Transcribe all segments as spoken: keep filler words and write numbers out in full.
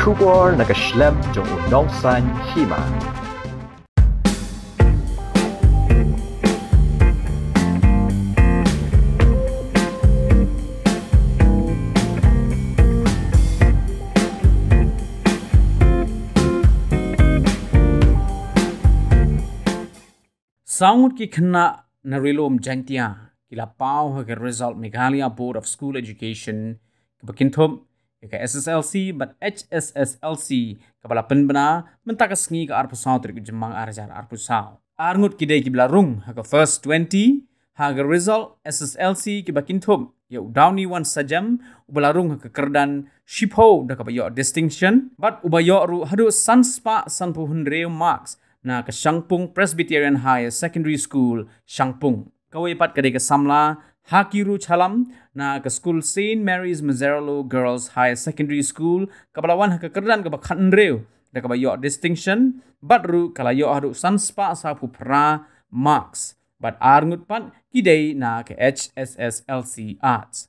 Khubor na ka shlem jong u nongsan hima. Saw ngut ki khynnah na Ri-lum Jaiñtia ki la paw ha ka result Meghalaya Board of School Education kaba kynthup ïa ka S S L C bad H S S L C kaba la pynbna mynta ka sngi ka arphew saw tarik u Jymmang ar hajar arphew saw. Ar ngut ki dei kiba la rung ha ka first twenty ha ka result S S L C kaba kynthup ïa u Downy Wan Sajem uba la rung ha ka kyrdan shiphew da kaba ïoh distinction bad uba ïoh ruh haduh san spah sanphew hynriew marks na ka Shangpung Presbyterian Higher Secondary School, Shangpung. Kawei pat ka dei ka samla Hakiru Chalam na ka skul Saint Mary's Majeralong Girls Higher Secondary School kaba la wan ha ka kyrdan kaba khathynriew da kaba ïoh distinction bad ruh ka la ïoh haduh san spah sawphew phra marks. Bad ar ngut pat ki dei na ka H S S L C Arts.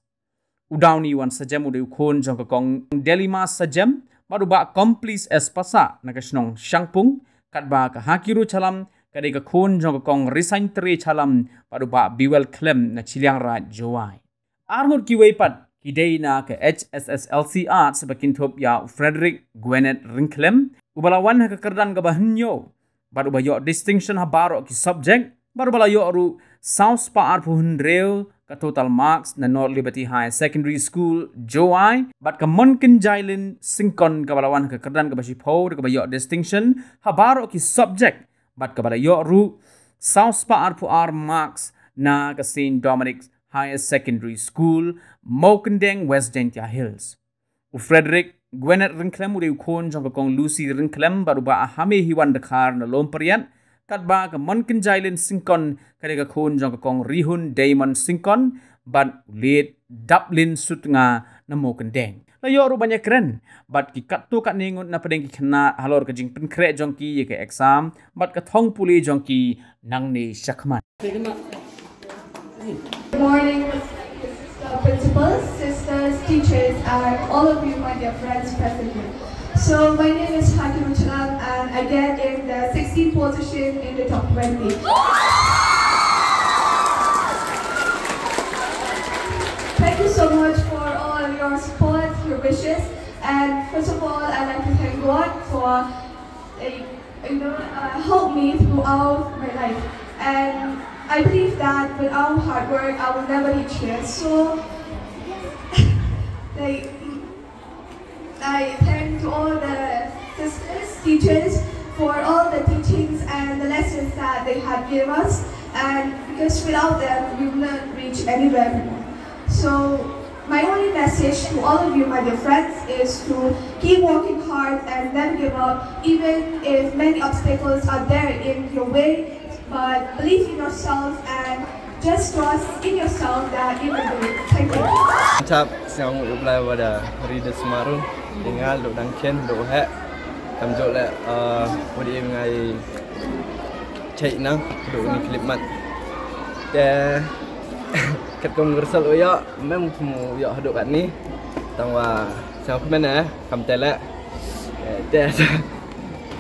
U Downy Wan Sajem u dei u khun jong ka kong Delima Sajem bad u Bah Komplis S Passah na ka shnong Shangpung, katba ka Hakiru Chalam ka dei ka khun jong ka kong Risaintre Chalam bad u Bah Biwel Khlem na Chilliangraij, Jowai. Ar ngut kiwei pat ki dei na ka H S S L C Arts ba kynthup ïa u Frederick Gwyneth Ryngkhlem uba la wan ha ka kyrdan kaba hynñiew bad uba ïoh distinction ha baroh ki subject bad uba la ïoh ruh saw spah arphew hynriew ka total marks na North Liberty Higher Secondary School, Jowai, bad ka Monkynjailin Syngkon kaba la wan ha ka kyrdan kaba shiphew da kaba ïoh distinction ha baroh ki subject bad kaba la ïoh ruh saw spah arphew ar marks na ka Saint Dominic's Higher Secondary School, Mawkyndeng, West Jaintia Hills. U Frederick Gwyneth Ryngkhlem u dei u khun jong ka kong Lucy Ryngkhlem bad u Bah Hame Hiwan Dkhar na Lum Pariat, katba ka Monkynjailin Syngkon ka dei ka khun jong ka kong Rihun Diamond Syngkon bad u Late Daplin Sutnga na Mawkyndeng. La ïoh ruh ban ïakren bad ki katto katne ngut na pdeng ki khynnah halor ka jingpynkhreh jong ki ïa ka exam bad ka thong pule jong ki nangne shakhmat. Good morning, Mister Principal, sisters, teachers, and all of you, my dear friends present here. So, my name is Hakim Chalam, and I get in the sixteenth position in the top twenty. Thank you so much for all your support, your wishes, and first of all, I'd like to thank God for, uh, you know, uh, helped me throughout my life. And I believe that without hard work, I will never reach here. So, like, I thank to all the sisters, teachers for all the teachings and the lessons that they have given us. And because without them, we would not reach anywhere. So my only message to all of you, my dear friends, is to keep working hard and never give up, even if many obstacles are there in your way. But believe in yourself and just trust in yourself that you will do it. Thank you. Tap siang u blai wada ri de smaru. Dingal do dang ken do he. Kam jo le, uh, wadi ngai chai nang do ni clip mat. Te kat kom ngersal u yo mem kumu yo hadu kat ni. Tang wa siang kumen eh kam tele. Eh, te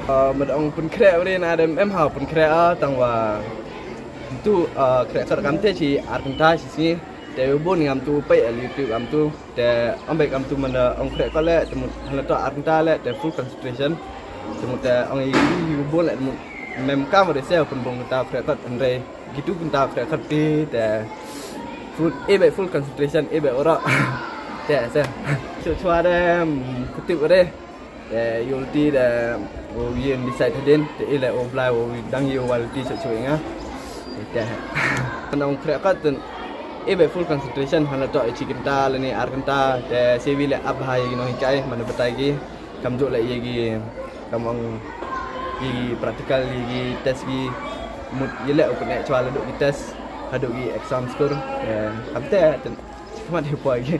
Ah, mad ong pynkhreh ri na dem em ha pynkhreh ah tang wa tu, ah, khreh kar kam te chi ar kynta chi sngi te bun ngam tu pei al YouTube ngam tu te ong bek ngam tu manda ong khreh kole te mut hala to ar kynta le te full concentration te mut te ong i bun le mut mem kam re se pun bong ta khreh kat andre gitu pun ta khreh kat ti te full e bek full concentration e bek ora te se chua chua dem kutip re. Te yulti da u yin decide hadin te ile u blai u dang yu walti sa chui nga. Te nong khreh kat tun ibe full concentration hala to ichi kynta lani ar kynta te siwi le ab hai no hikai mana batai gi kam jo le ye gi kam ong ye gi practical ye gi test gi mut ye le u kne chwa le do gi test hadu gi exam score te kam te tun mat hi poi gi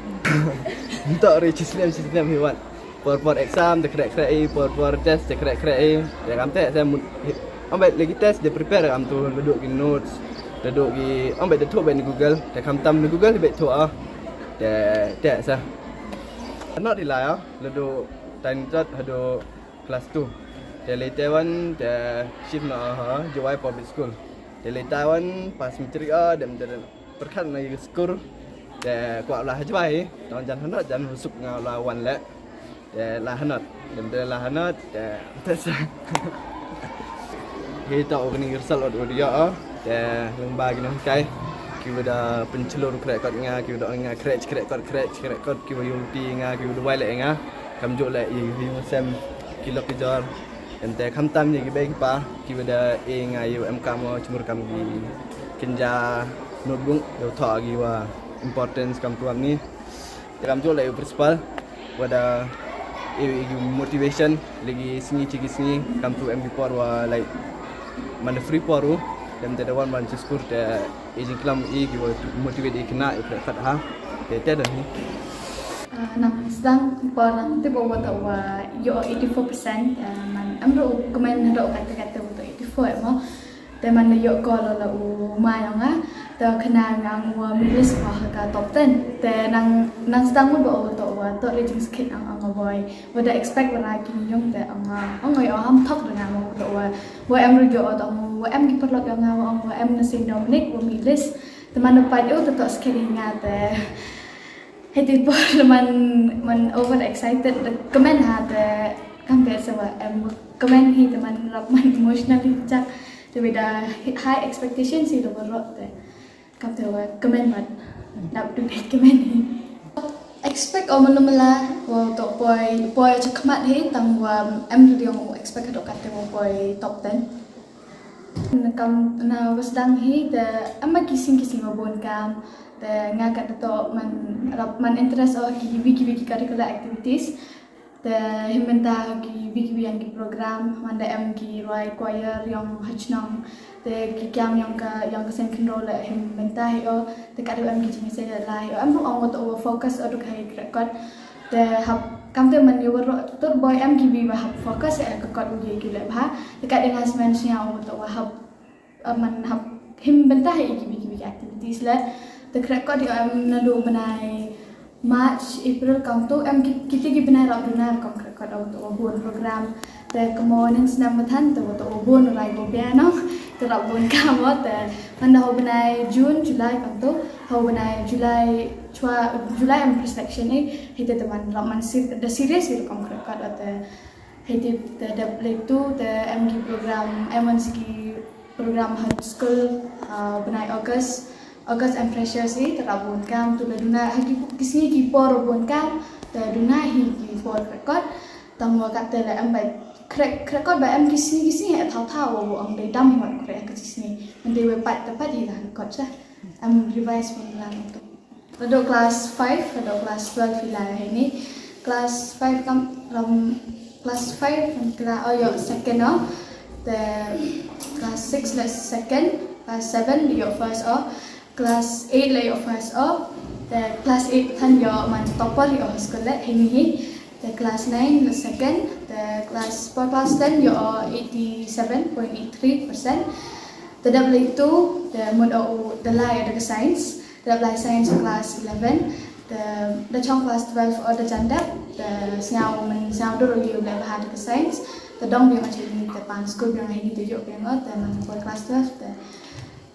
to ri chi snem chi snem hi wan. Por por exam te khreh khreh i, por por test te khreh khreh i. Te kam te se mut ambai lagi test te prepare kam tu le do ki notes, le do ki ambai te thoh bai ni Google, te kam tam ni Google bai thoh ah. Te te sa. Not rely ah, le do Tang tot haduh class two. Te lei te wan te shift noh ha Jowai Public School. Te lei te wan pass matric, ah, dem te pyrkhat na ïa ka skur. Te kwah la ha Jowai, tang jan hanot jan husuk nga la wan leh. Te la hanot, dem te la hanot, te te sa. Hi ta u kani result ot u dia, ah. Te lyngba ki nonghikai kiwa da pynchlur khreh kot nga, kiwa da ong nga khreh khreh kot, khreh khreh kot, kiwa ïohi nga, kiwa da wai leh nga. Kamjooh leh ïa ki ïing sem, ki lok ki jor. Em te khamtam ïa ki bei ki pa kiwa da e nga ïa u em kam, jingmut kam ki kynja notebook, ïa u thoh kiwa importance kam tu am ni. Te kamjooh leh ïa u principal wa da ïa u motivation lagi sngi chi ki sngi, kam tu em ki por wa, like, man da free por u, dem te da wan ban chi skur te i jingklam i kiwa motivate i khynnah i pyrkhat ha. Te te da ni. Ah, nang sdang por nang tip wa toh wa ïoh eighty four percent, ah, man em ruh kmen ruh kata kata wa toh eighty four mo. Te man la ïoh call la u ma ïong nga, te khynnah nga, nga wa mih list ha ka top ten. Te nang, nang sdang mut ba o toh wa toh ri jingskit ang ang wa boi. Wa da expect wa ra ki ïong te ang ang oi o ham thok da nga mo toh wa. Wa em ruh ïoh o toh wa em ki paralok ïong nga wa ong wa em na Saint Dominic wa mih list. Te man da pat o toh toh skit nga te. Hei ti por man, man over excited da kmen ha te kam te sa wa em kmen hi te man rap man emotionally chak. Te wa da high expectation si da wa rot te. Kam te wa kmen mat. Dap du dei kmen hi. Expect o mala mala wa toh poi, poi chakmat hi tang wa em du diong expect do kat te wa poi top ten. Na kam na wa sdang hi te em ki sing ki sing wa bun kam. Te nga kat toh man rap man interest o ki wi ki wi ki curricular activities. Te him bynta ki wi ki wi yang ki program, man da em ki rwai choir ïong ha chnong. Te ki kam ïong ka, ïong ka seng khynraw la him bynta hi o. Te kat em ki jingmessage la hi o. Em ruh ong wa toh wa focus o duk ha i krekot. Te hap kam te man ïa wa ruh tur boi em ki wi wa hap focus ha ka kot u ye ki leh bha. Te kat nga smen sñiaw wa toh wa hap, ah, man hap him bynta ha i ki wi ki wi activities le. Te krekot ïa em naduh bnai March, April kam tu em ki, kiti ki bnai rap duna kam krekot wa toh wa bun program. Te kamo ning snem mathan te wa toh wa bun rai bo bia no. Te rap bun kam wa te man da ho bnai June, July kam tu, ho bnai July chwa, July em pre-selection eh. Hi te te man rap man sir, da serious ïa kam krekot wa te. Hei ti te dep lei tu te em ki program, em wan si ki program ha school, ah, bnai August, August em freshers hi te rap bun kam tu la duna ha ki, ki sngi ki por bun kam te duna hi ki por krekot. Tang wa kat te la em ba kre, krekot ba em ki sngi ki sngi ha thaw thaw wa wa ong dei dam hi wan kre ha ki sngi. Ngan dei wa pat te pat hi la krekot sa. Em revise formula tu. Naduh class five, naduh class twelve ila heini. Class five kam, um, class five kam kila o ïoh second o. Te class six la second, class seven ïoh first o. Class eight la ïoh first o. Te class eight than ïoh man topper ïoh ha school la heini hi. Te class nine la second, te class four, class ten ïoh eighty seven point eight three percent. Te dep lei tu, te mut o u da lai da ka science. Te dep lai science class eleven. Te da chong class twelve o da jan dep. Te sñiaw man sñiaw dur u ïa u leh bha da ka science. Te dong biang o chini te pan school biang heini te ïoh biang o te man poi class twelve te.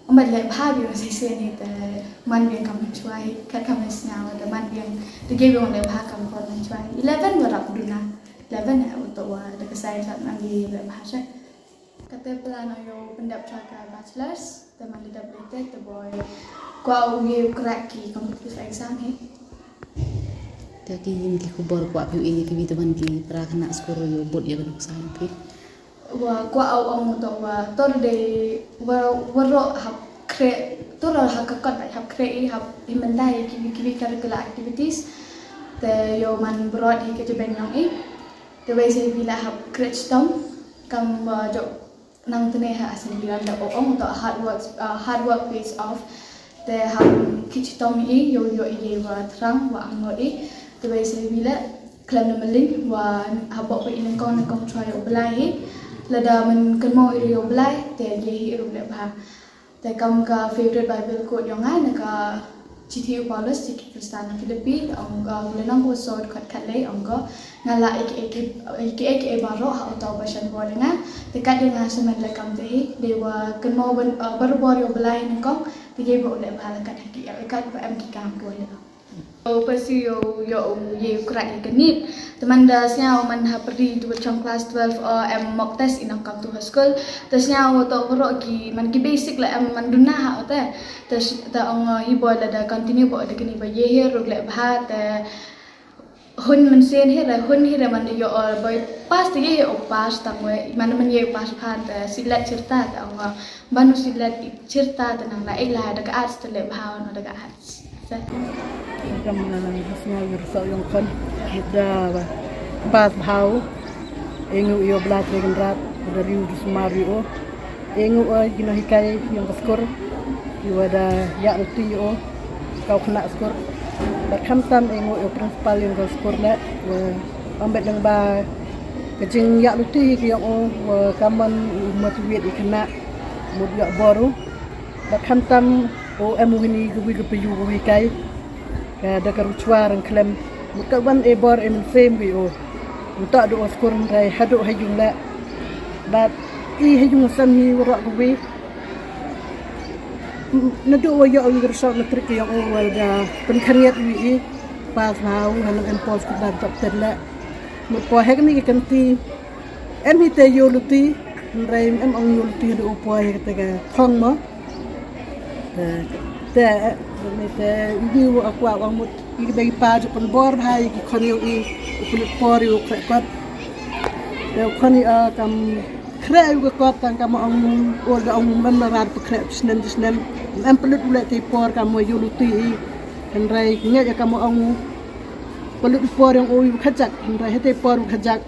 Ym bad leh bha biang o shisien hi te man biang kam chwa hi kat kam sñiaw te man biang te ge biang leh bha kam poi man chwa hi. Eleven wa rap duna. Eleven ha u to wa da ka science man ge leh bha sha. Kate plan o ïoh pyndep cha ka bachelors, te man dep lei te te boi. Kwah u ïoh crack ki competitive exam hi. Te ki ïing ki khubor kwah phi u ïoh ki vitamin ki pra khynnah skul ïoh bud ïa ka nuksan phi. Wa kwah u ong to wa tor de wa wa ro hap kre tor ha ka kot hap kre i hap him bynta ïa ki ki curricular activities. Te ïoh man brot hi ka jeben ïong i. Te wei se bila hap kre chitom kam wa jok nang tene ha asen biran da ong to hard work, uh, hard work pays off. Te hap ki chitom i ïoh ïoh i wa trang wa ang no i. Te wei se bila khlem na maling wa hap bok i nangkong nangkong chwa ïoh blai hi. Lada man kan mo i ïoh blai te ye hi ruh le bha. Te kam ka favorite Bible quote ïong nga na ka Chithi u Paulus sha ki Khristan ha Philippi, ong ko, lynnong kaba saw, dkhot khatlei, ong ko: Nga lah ïa kiei kiei baroh ha uta uba shynrang ïa nga. Te kat ïa nga sha man leh kam te hi, dei ba kynmaw ban, eh, barabor ïa u Blei nyngkong, te ïa ba u leh bha la kat ha ki, eh, kat ba em ki kam kiba leh. Ong, pasi ïa u, ïa u, ïa u krak ïa ka NEET. Te man da sngew man ha pyrdi tu ba chong klas twelve, eh, em mock test i nang kam tu ha skul. Te sngew to baroh ki, man ki basic la em man duna ha te. Te s-, te ong, eh, hi boi lada continue boi da kine ba ïa hi ruh leh bha te hun mynsiem hi re, hun hi re man da ïoh, eh, boi pass te ïa hi, oh, pass tang wei, man man ïa pass phan te silet chirta te ong, eh, ban u silet i chirta te nang la ei la da ka arts te leh bha no da ka arts. Sa. Kam, eh, sngew ïa u riewshoh ïong khun da ba pass bha u. Ïa ngu ïa u Blai Trai Kynrad da riew da sumar ïa u. Ïa ngu ïa ki nonghikai ïong ka skur, ki wa da ïa luti ïa u, ka u khynnah skur. Bad khamtam ïa ngu ïa u principal ïong ka skur leh, wa ong bet nang ba ka jingïa luti ki ïong u, wa ka mon u motivate ïa ki khynnah mut ïa bor u. Bad khamtam u em u hini ka wi ka payu ka wi kai. Ka da ka ruchwa rang khlem. Mut ka wan e bor e mynsiem ki u. Mut ta du u skur rai haduh ha ïung leh. Bad i ha ïung sem hi waroh ka wi. Naduh wa ïoh u riewshoh matrik ïong u wa da pynkhynñiat wi i. Pass bha u, hanang em pos ku da top ten leh. Mut poi ha kani ka kynti. Em hi te ïa luti, hynrei em ong ïa luti da u poi ha kata ka thong mo. Te, te, te, ni te, i di u akwa ong mut, i dei pa ju pynbor bha ïa ki khon ïong i, u pynlut por ïa u khreh kot. Te u khon i, ah, kam khreh ïa u ka kot tang kam ong, u da ong man na rar pa khreh snem snem. Em pynlut u leh te por kam ïa luti i. Hynrei ngeit ïa kam ong u pynlut por ïong u ïa u khajak, hynrei ha te por u khajak.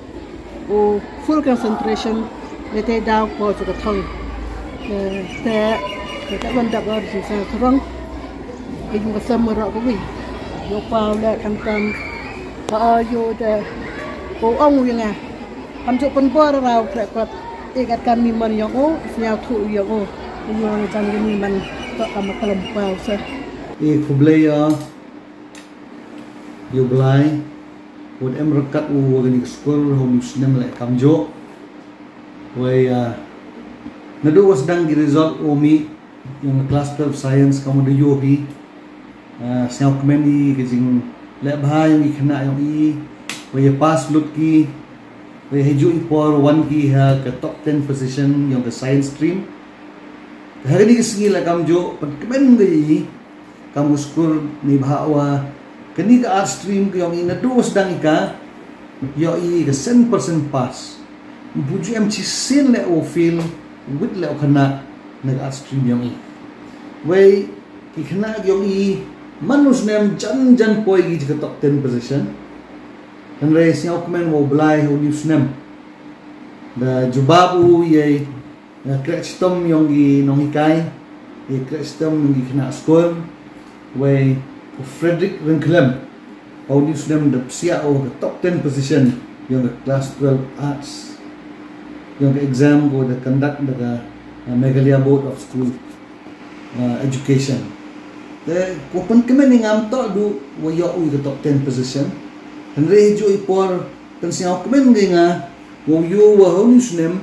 U full concentration, ne te daw ko sa ka thong. Eh, te, te ka wan dap wan sa sa sarong. Ka ïung ka sem waroh ka wi. Ïa u pa u leh khamtam. Ha ïa u te. Ko ong u ïa nga. Kam ju pynbor raw khreh kot. I kat kam ni man ïong u, sñiaw thu ïong u. Ïong u jan ni man. Tok kam ka lem pa u sa. I khublei ïa. Ïa u Blai, wat em ryngkat u wa kani ka skul, ha u ni u snem leh kamjooh. Wei, ah, naduh wa sdang ki result u mih, ïong ka class twelve science, kam u da ïoh hi. Ah, sñiaw kmen i ka jingleh bha ïong i khynnah ïong i, wei ïa pass lut ki, wei ha juh i por wan ki ha ka top ten position ïong ka science stream. Ha kani ka sngi leh kamjooh, pynkmen ka i, kam u skur ni bha wa kani ka art stream ka ïong i naduh wa sdang i ka, ïoh i ka cent percent pass. Mpu ju em chi sien leh wa fail, wit leh wa khynnah na ka art stream ïong i. Wei, ki khynnah ïong i, man u snem jan jan poi ki ka top ten position. Hynrei sñiaw kmen wa u Blai ha u ni u snem. Da jubab u ïa i Ïa kreh chitom ïong ki nonghikai, ïa kreh chitom ïong ki khynnah skul, wei u Frederick Ryngkhlem, ha u ni u snem da psiah u ka top ten position ïong ka class twelve arts, ïong ka exam ko da conduct da ka, uh, Meghalaya Board of School, uh, Education. Te ko pynkmen ïa nga, ym toh du wa ïoh u ïa ka top ten position. Hynrei ha juh i por pynsñiaw kmen ïa nga, wa u ïoh wa ha u ni u snem,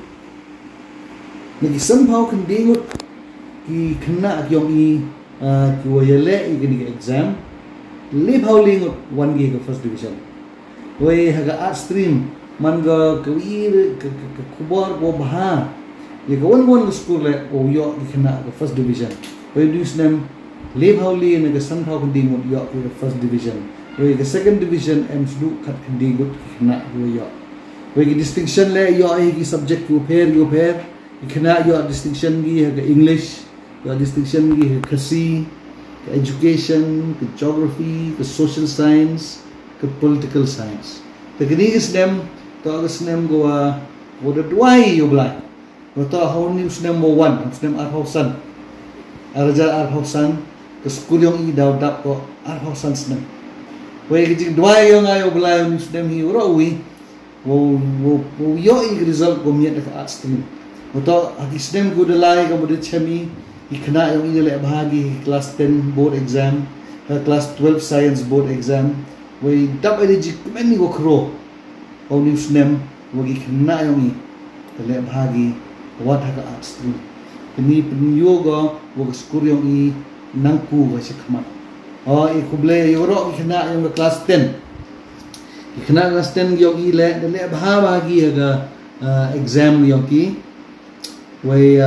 na ki sanphew khyndai ngut ki khynnah ki ïong i, ah, ki wa ïaleh ïa kani ka exam, laiphew lai ngut wan ki ha ka first division. Wei ha ka art stream, man ka ka wi ka, ka, ka khubor ka wa bha ïa ka wan wan ka skul leh wa u ïoh ki khynnah ha ka first division. Wei u ni u snem, laiphew lai na ka sanphew khyndai ngut ïoh ki ha ka first division. Wei ka second division em sdang khatkhyndai ngut ki khynnah ki wa ïoh. Wei ki distinction leh ïoh hi ki subject ki wa pher ki wa pher. Ki khynnah ïoh distinction ki ha ka English, ïoh distinction ki ha ka Khasi, ka education, ka geography, ka social science, ka political science. Te kani ka snem, toh ka snem ka wa, wa da duwai ïa u Blai. Wa toh ha u ni u snem wa wan, u snem arphew san. Ar hajar arphew san, ka skul ïong i daw dap ko arphew san snem. Wei ka jingduwai ïong nga ïa u Blai u ni u snem hi u roh wi, Wow, wow, wow ïoh i ka result ko miat da ka arts stream. Wa toh ha ki snem ko da lai ka mut da chem i, ki khynnah ïong i da leh bha ki class ten board exam, ka class twelve science board exam, wei dap ïa ka jingkmen ïa ka khro. Ka u snem wa ki khynnah yong i ka leh bha ki wat ha ka arts stream. Kani pynyoh ka wa ka skur yong i nangku wa shakhmat. O i khublei ïa waroh ki khynnah yong ka class ten. Ki khynnah class ten yong i leh da leh bha bha ki ha ka exam yong ki. Wei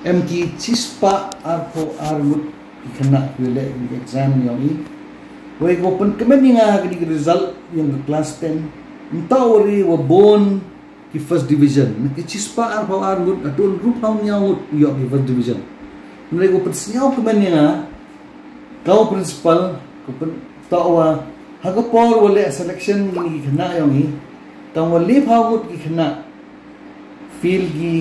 em ki chispah arphew ar ngut ki khynnah ki leh ki exam yong i. Wei ko pynkmen ïa nga ha ki result yong ka class ten. Nta wari wa bun ki first division na ki chispah arphew ar ngut, atun rup hau nyaw ngut ïa ki first division. Nrei ko pynsnyaw kmen ïa nga ka u principal ko pyn ta wa ha ka por wa leh selection ngi ki khynnah yong i. Tang wa leh phew ngut ki khynnah fail ki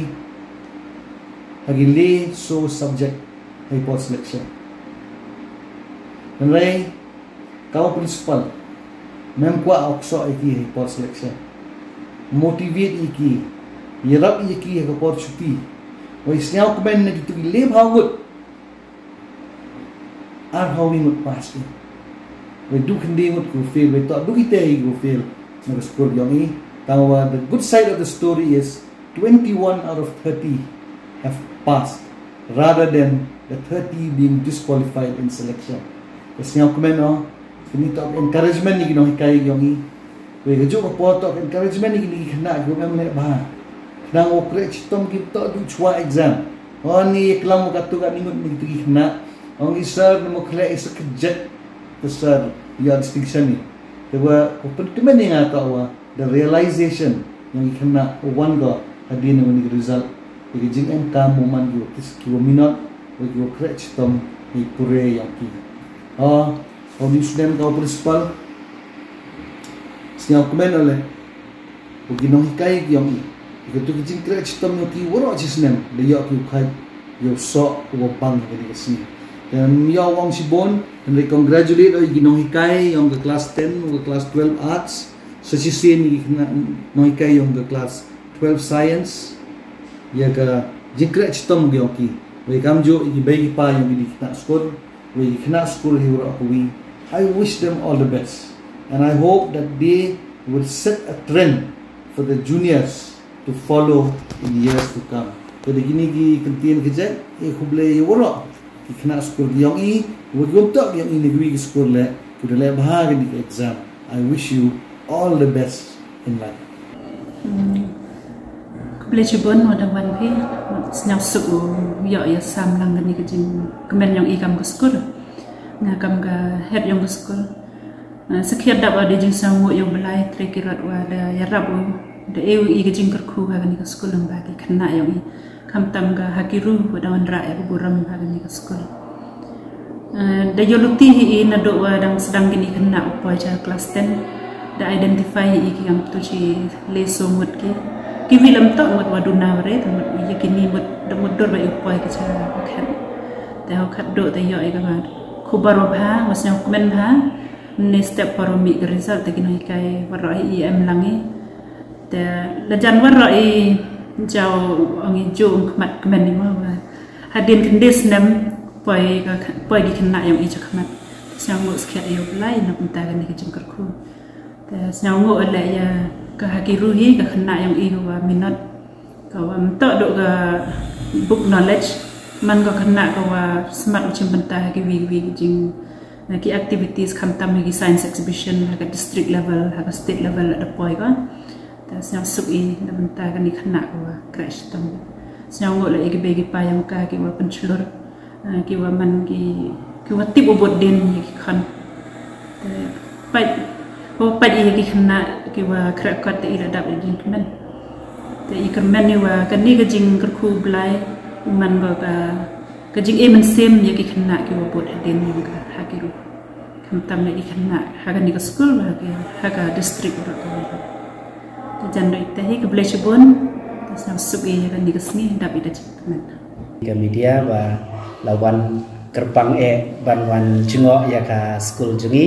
ha ki leh so subject ha i por selection. Nrei ka u principal mem kwah ok so ïa ki ha i por selection. Motivate ïa ki, ïarap ïa ki ha ka por chuti. Wei snyaw kmen na ki tu ki leh phew ngut. Arphew ngut pass ki. Wei du khyndai ngut ku fail, wei to du ki te ku fail. Na ka skur yong i. Tang wa the good side of the story is twenty-one out of thirty have passed rather than the thirty being disqualified in selection. Ka snyaw kmen o. Kini to encouragement ni ki nonghikai yong i. Wei ka juk ka por to encouragement ni ki khynnah ki em leh bha. Khnang u kre chitom ki to du chwa exam. O ni klam ka tu ka ni ngut ni ki khynnah. Ong i sir ni mo khle i sa kjek. Ka sir ïa distinction ni. Te wa ko pynkmen ni nga to wa the realization yong i khynnah wan ko hadien ni result. Ki jing em kam mo man ki wa kis ki wa minot wa ki wa kre chitom ni pure yong ki. O Hau ni snem ka u principal. Snyaw kmen ole. U ki nonghikai ki yong i. Ki tu ki jingkre chitom yong ki waroh chi snem. Da ïoh ki u khai. Ïoh so u wa bang ka ni ka snem. Em ïoh wang shibun. Hynrei congratulate o i ki nonghikai yong ka class ten, u ka class twelve arts. Sa chi sien i ki nonghikai yong ka class twelve science. Ïa ka jingkre chitom ki yong ki. Wei kam ju i ki bei ki pa yong ki di khynnah skur. Wei ki khynnah skur hi waroh kawi. I wish them all the best and I hope that they will set a trend for the juniors to follow in years to come. Te da kini ki kyntien ki jait i khublei ïa waroh ki khynnah skur ki yong i, wei ki wym tok ki yong i ni kawi ki skur leh, ki da leh bha kini ki exam. I wish you all the best in life. Khublei shibun wa da wan phi, sngewsuk u ïoh ïa sam lang kani ka jingkmen yong i kam ka skur. Nga kam ka head yong ka skur. Sakhiat dap wa da jingsngewnguh ïa u Blai trei kirot wa da ïarap u da e u i ka jingkyrkhu ha kani ka skur lang ba ki khynnah yong i. Khamtam ka ha ki ruh wa da wanrah ïa ka burom ha kani ka skur. Da ïoh luti hi i naduh wa dang sdang kini khynnah u poi cha class ten. Da identify hi i ki kam tu chi le so ngut ki. Ki wi lam tok ngut wa duna wa re ta ngut ïa kini ngut da ngut dur wa i u poi ki cha u khat. Te u khat duh te ïoh i ka ba khubar wa bha wa sngewkmen bha. Ne step paro mi ka result te ki nonghikai waroh hi i em lang i. Te la jan waroh i jaw ong i ju ong khmat kmen i ma wa. Hadien kyndis nem poi ka poi ki khynnah yong i cha khmat. Sngewsuk ïa u Blai na kumta kani ka jingkyrkhu. Te sngewsuk ïa ka ha ki ruh hi ka khynnah yong i ka wa minot. Ka wa mynta dok ka book knowledge man ka khynnah ka wa smat u chim bynta ha ki wi wi jing ki activities khamtam ha ki science exhibition ha ka district level ha ka state level da poi ka. Ta sngewsuk i da bynta kani khynnah ka wa crash tam. Sngewsuk la i ki bei ki pa yong ka ki wa pynchlur. Ki wa man ki ki wa tip u bud din ïa ki khon. Te pait u pait ïa ki khynnah ki wa khreh kot te i la dap ïa jingkmen. Te i kyrmen ïa wa kani ka jingkyrkhu Blai u man ba ka ka jingim mynsiem ïa ki khynnah ki wa bud hadien ïa ka ha ki ruh. Khamtam ïa ki khynnah ha kani ka skul ha ki ha ka district ruh ka wa. Te jan ruh ita hi ka Blai shibun. Te sngewsuk ïa kani ka sngi dap ïa ka jingkmen. Ka media ba la wan kyrpang eh ban wan jngoh ïa ka skul jong ngi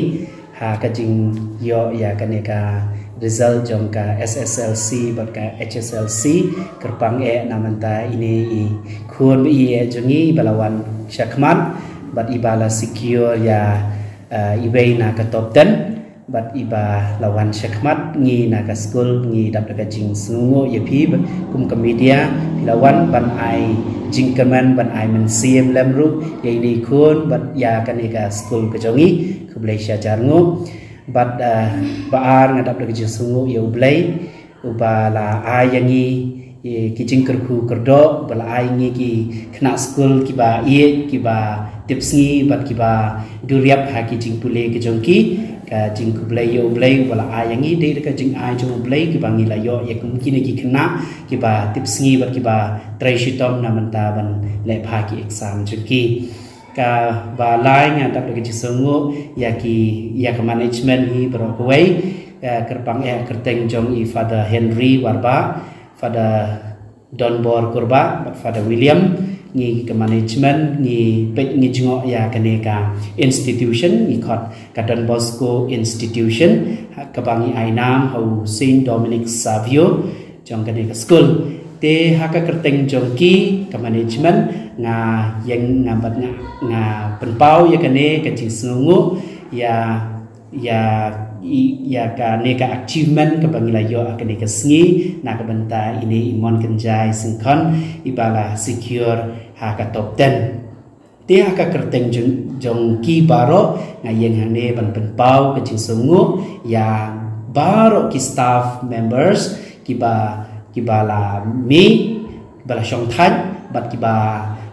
ha ka jingïoh ïa kane ka result jong ka S S L C bad ka H S L C. Kyrpang eh na mynta ine i khun ba ïeit jong ngi ba la wan shakhmat. bad iba la secure ïa, eh, iwei na ka top ten, bad iba la wan shakhmat. Ngi na ka skul ngi dap da ka jingsngewnguh ïa phi, kum ka media, phi la wan ban ai jingkyrmen, ban ai mynsiem lem ruh ïa ine i khun bad ïa kane ka skul ka jong ngi. Khublei shihajar nguh. Bad, eh, ba ar nga dap da ka jingsngewnguh ïa U Blei, uba la ai ïa ngi, eh, ki jingkyrkhu kyrdoh, uba la ai ngi ki khynnah skul kiba ïeit, kiba tipsngi bad kiba duriap ha ki jingpule ki jong ki. Ka jingkhublei ïa U Blei uba la ai ïa ngi, dei da ka jingai jong U Blei kiba ngi la ïoh ïa kum kine ki khynnah kiba tipsngi bad kiba trei shitom na mynta ban leh bha ki exam jong ki. Kaba lai, nga dap da ka jingsngewnguh ïa ki, ïa ka management hi baroh kawei, eh, kyrpang eh kyrteng jong i Father Henry Warbah, Father Donbor Kurbah bad Father William. Ngi ka management ngi peit ngi jngoh ïa kane ka institution, ngi khot ka Don Bosco Institution, ha kaba ngi ai nam ha u Saint Dominic Savio jong kane ka skul. Te ha ka kyrteng jong ki ka management, nga ïeng, nga bad nga, nga pynpaw ïa kane ka jingsngewnguh ïa, ïa, i-, ïa kane ka achievement kaba ngi la ïoh ha kane ka sngi na ka bynta ine i Mon Kynjai Syngkon, iba la secure ha ka top ten. Te ha ka kyrteng jong, jong ki baroh, nga ïeng hangne ban pynpaw ka jingsngewnguh ïa baroh ki staff members kiba, kiba la mih, ba la shongthait bad kiba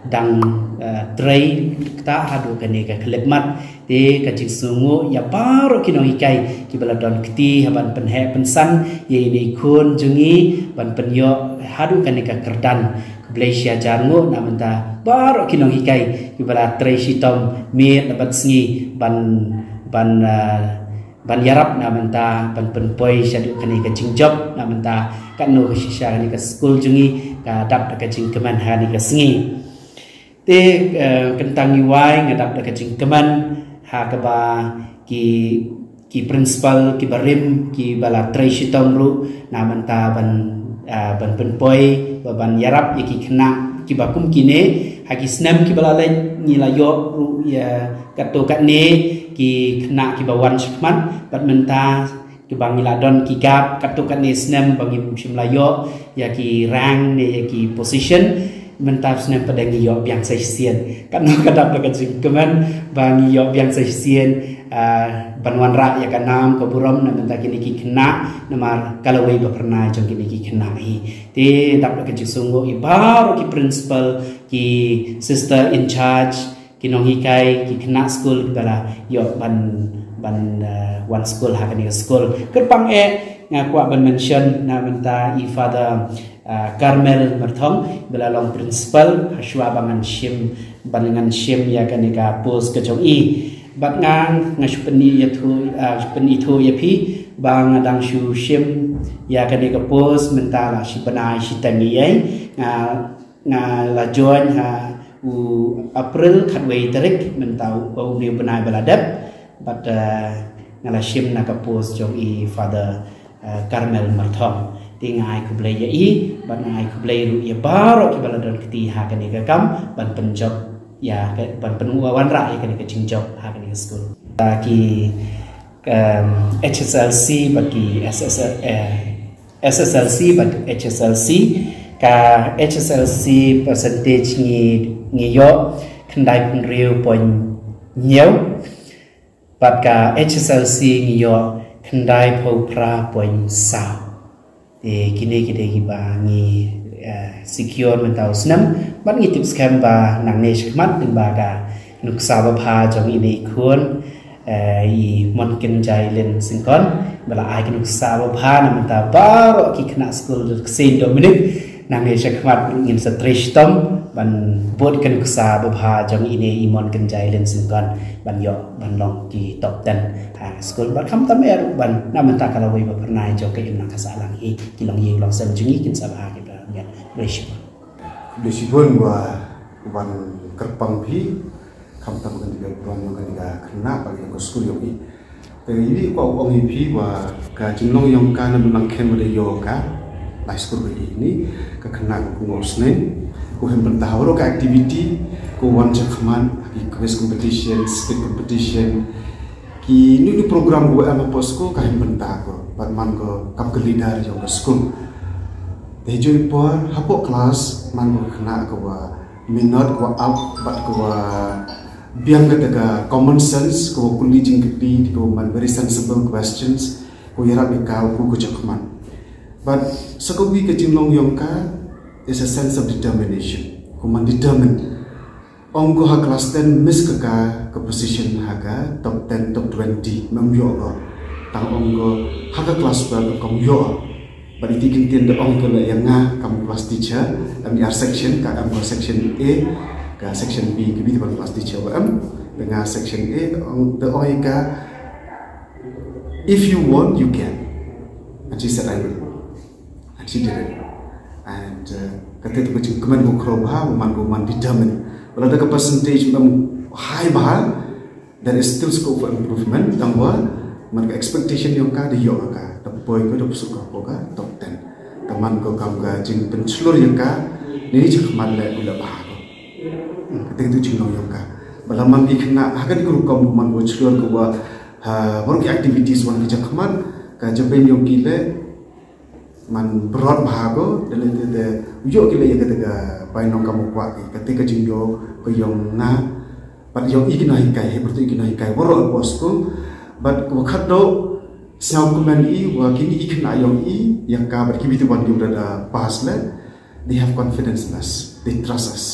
dang, eh, trei kata haduh kane ka khyllipmat. Te ka jingsngewnguh ïa baroh ki nonghikai kiba la don kti ha ban pynheh pynsan ïa ine i khun jong ngi ban pynïoh haduh kane ka kyrdan. Khublei shihajar nguh na mynta baroh ki nonghikai kiba la trei shitom miet bad sngi ban, ban, ah, ban ïarap na mynta ban pynpoi shaduh kane ka jingjop na mynta, katno ka shisha kane ka skul jong ngi ka dap da ka jingkmen ha kane ka sngi. Te, eh, kynta ngi wai nga dap da ka jingkmen ha kaba ki, ki principal kiba rim kiba la trei shitom ruh na mynta ban, eh, ban pynpoi, ba ban ïarap ïa ki khynnah kiba kum kine. Ha ki snem kiba la leit ngi la ïoh ruh ïa katto katne ki khynnah kiba wan shakhmat, bad mynta kiba ngi la don ki gap katto katne snem ba ngim shym la ïoh ïa ki rank ne ïa ki position. Mynta snem pat ngi ïoh biang sa shisien. Katno ka dap da ka jingkmen ba ngi ïoh biang sa shisien, ah, ban wanrah ïa ka nam ka burom na mynta kine ki khynnah, namar ka lawei ba phyrnai jong kine ki khynnah hi. Te dap da ka jingsngewnguh ïa baroh ki principal, ki sister in charge, ki nonghikai, ki khynnah skul kiba la ïoh ban, ban, eh, wan skul ha kane ka skul. Kyrpang eh nga kwah ban mention na mynta i Father, eh, Carmel Marthong, ba la long principal, ha shuwa ba ngan shim, ban ngan shim ïa kane ka post ka jong i. Bad nga, nga shu pyni ïa thu, eh, shu pyni thu ïa phi, ba nga dang shu shim ïa kane ka post mynta la shi bnai shiteng ïa. Nga nga la join ha u April khatwei tarik mynta u, u, u bnai ba la dep, bad, eh, nga la shim na ka post jong i Father, eh, Carmel Marthong. Te nga ai khublei ïa i, bad nga ai khublei ruh ïa baroh kiba la don kti ha kane ka kam, ban pynjop ïa ka, ban pynwanrah ïa kane ka jingjop ha kane ka skul. Ki, em, H S L C bad ki S S L, eh, S S L C bad H S L C. Ka H S L C percentage ngi, ngi ïoh khyndai phew hynriew point hynñiew, bad ka H S L C ngi ïoh khyndai phew phra point saw. Te kine ki dei kiba ngi, eh, secure mynta u snem, bad ngi tip skhem ba nangne shakhmat, lyngba ka nuksa babha jong ine i khun, eh, i Mon Kynjai Lin Syngkon, ba la ai ka nuksa babha na mynta baroh ki khynnah skul Saint Dominic, nangne shakhmat ngin sa trei shitom ban bud ka nuksa babha jong ine i Mon Kynjai Lin Syngkon ban ïoh ban long ki top ten ha skul. Bad khamtam eh ruh ban na mynta ka lawei ba phyrnai jong ka imlang ka sahlang hi, ki longïing longsem jong ngi kin sa bha ki ba ngiat. Khublei shibun. Khublei shibun ba u ban kyrpang phi, khamtam kane ka burom jong kane ka khynnah bad kane ka skul jong i. Te ïa i kwah ong ïa phi ba ka jinglong jong ka na Nongkhem ba dei ïoh ka, lai skur ba ïa ini, ka khynnah ka Kungor Sneng, ko hem bynta ha baroh ka activity, ko wan shakhmat Ki quiz competition, skit competition, ki nunu program ko em hapoh skul ka him bynta ko bad man ko kam ka leader jong ka skul. Te joi por hapoh klas man ko khynnah ko wa minot ko wa ap bad ko wa biang kata ka common sense ko wa kuli jingkylli ko wa man very sensible questions ko yarap ïa ka u ko jakhmat. But sa ka wi ka jinglong yong ka is a sense of determination. Ko man determined. Ong ko ha class ten miss ka ka ka position ha ka top ten, top twenty, mem ïoh ko. Tang ong ko ha ka class twelve kam ïoh. But iti kin tin da ong ko la ïa nga kam class teacher, em ïa section ka em ko section A, ka section B ka bi ban class teacher wa em, da nga section A, da ong da ong ïa ka, if you want, you can. And she said, I will. And she did it. And uh, kata tu ka jingkmen ko khro bha, man ko man determined. Wala da ka percentage mem high bha, there is still scope for improvement. Tang wa man ka expectation yong ka da ïoh ka, da poi ko da psu ka ko ka top ten. Ka man ko kam ka jingpynshlur yong ka, ni jingkmen le ula bha ko. Kata tu jinglong yong ka. Bala man ki khynnah ha ka di ko rukom man ko shlur ko wa ha baroh ki activities wan ki jingkmen, ka jingpynim yong ki le man brot bha ko, da le te te ïoh ki le ïa kata ka bai nong ka mo kwah ki, kata ka jingïoh ka yong nga. Bad yong i ki nonghikai, he bertu i ki nonghikai waroh hapoh skul. Bad ko khat do sñiaw kmen i wa kini i khynnah yong i ïa ka bad ki bit wan ki da pass le, they have confidence in us, they trust us.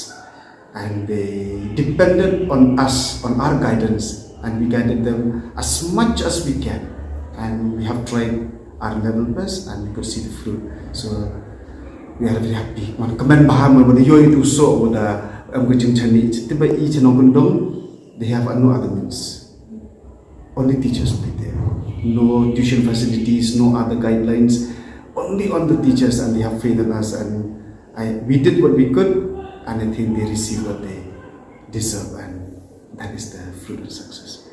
And they depended on us, on our guidance, and we guided them as much as we can. And we have tried our level best, and we could see the fruit. So we are very happy. Man kmen bha man wada yoi tu so wada em ko jingchani tiba i chnong kundong. They have no other means. Only teachers will be there. No tuition facilities, no other guidelines. Only on the teachers, and they have faith in us. And I, we did what we could, and I think they received what they deserve, and that is the fruit of success.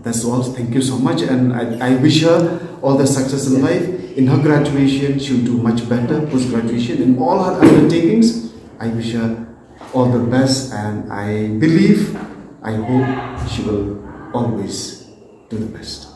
That's all. Thank you so much, and I, I wish her all the success in life. In her graduation, she'll do much better post graduation. In all her undertakings, I wish her all the best, and I believe, I hope she will always do the best.